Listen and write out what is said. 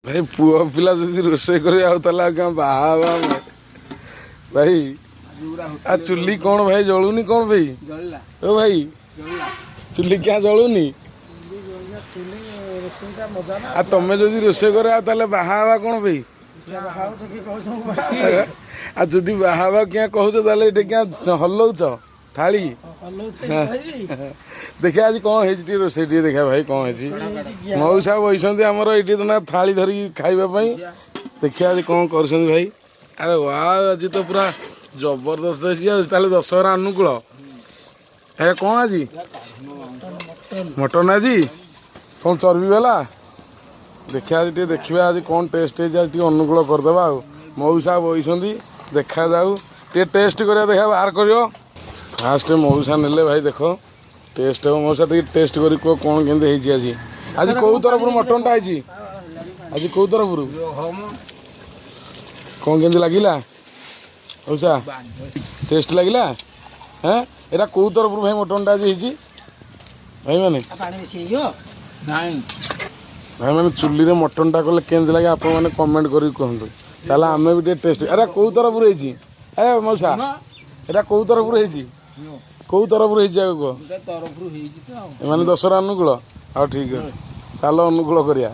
ଭାଇ, ପୁଅ ପିଲା ଯଦି ରୋଷେଇ କରିବେ, ଆଉ ତାହେଲେ ଆଉ କାଁ ବାହା ହେବା ଆମେ ଭାଇ? ଆଉ ଚୁଲି କ'ଣ ଭାଇ ଜଳୁନି କ'ଣ ଭାଇ? ଜଳିଲା। ଓ ଭାଇ। ଜଳିଲା। ଚୁଲି କ୍ୟାଁ ଜଳୁନି? ଚୁଲି ରୋଷେଇଟା ମଜା ନା। ଆଉ ତମେ ଯଦି ରୋଷେଇ କର, ଆଉ ତାହେଲେ ବାହା ହେବା କ'ଣ ଭାଇ? ଆଉ ଯଦି ବାହା ହେବା କିଆଁ କହୁଛ, ତାହେଲେ ଏଠି କିଆଁ ହଲଉଛ ଥାଳି? ଦେଖିବା ଆଜି କ'ଣ ହେଇଛି ଟିକେ ରୋଷେଇ ଟିକେ ଦେଖିବା ଭାଇ, କ'ଣ ହେଇଛି। ମଉସା ବଇଛନ୍ତି ଆମର ଏଇଠି ତ ନା ଥାଳି ଧରିକି ଖାଇବା ପାଇଁ। ଦେଖିବା ଆଜି କ'ଣ କରୁଛନ୍ତି ଭାଇ। ଆରେ ୱା, ଆଜି ତ ପୁରା ଜବରଦସ୍ତ ହେଇଛି। ଆଉ ତାହେଲେ ଦଶହରା ଅନୁକୂଳ। ଆରେ କ'ଣ ଆଜି ମଟନ? ଆଜି କ'ଣ ଚର୍ବି ବାଲା? ଦେଖିବା ଆଜି ଟିକେ, ଦେଖିବା ଆଜି କ'ଣ ଟେଷ୍ଟ ହେଇଛି। ଆଜି ଟିକେ ଅନୁକୂଳ କରିଦେବା। ଆଉ ମଉସା ବଇଛନ୍ତି, ଦେଖାଯାଉ ଟିକେ ଟେଷ୍ଟ କରିବା। ଦେଖିବା, ବାହାର କରିବ। ଫାଷ୍ଟ ମଉସା ନେଲେ ଭାଇ, ଦେଖ ଟେଷ୍ଟ ହେବ। ମଉସା, ଟିକେ ଟେଷ୍ଟ କରି କୁହ କ'ଣ କେମିତି ହେଇଛି ଆଜି। ଆଜି କେଉଁ ତରଫରୁ ମଟନଟା ହେଇଛି? ଆଜି କେଉଁ ତରଫରୁ କ'ଣ କେମିତି ଲାଗିଲା ମଉସା? ଟେଷ୍ଟ ଲାଗିଲା? ହେଁ, ଏଇଟା କେଉଁ ତରଫରୁ ଭାଇ ମଟନଟା ଆଜି ହେଇଛି ଭାଇମାନେ? ପାଣି ବେଶୀ ହେଇଯିବ ନାଇଁ? ଭାଇମାନେ, ଚୁଲିରେ ମଟନଟା କଲେ କେମିତି ଲାଗେ, ଆପଣମାନେ କମେଣ୍ଟ କରିକି କୁହନ୍ତୁ। ତାହେଲେ ଆମେ ବି ଟିକେ ଟେଷ୍ଟ। ଆରେ, କେଉଁ ତରଫରୁ ହେଇଛି? ଆରେ ମଉସା, ଏଇଟା କେଉଁ ତରଫରୁ ହେଇଛି? କେଉଁ ତରଫରୁ ହେଇଛି ଆଗ କୁହ। ତରଫରୁ ହେଇଛି ତ ଆଉ। ଏମାନେ ଦଶହରା ଅନୁକୂଳ। ଆଉ ଠିକ୍ ଅଛି, ତାହେଲେ ଅନୁକୂଳ କରିବା।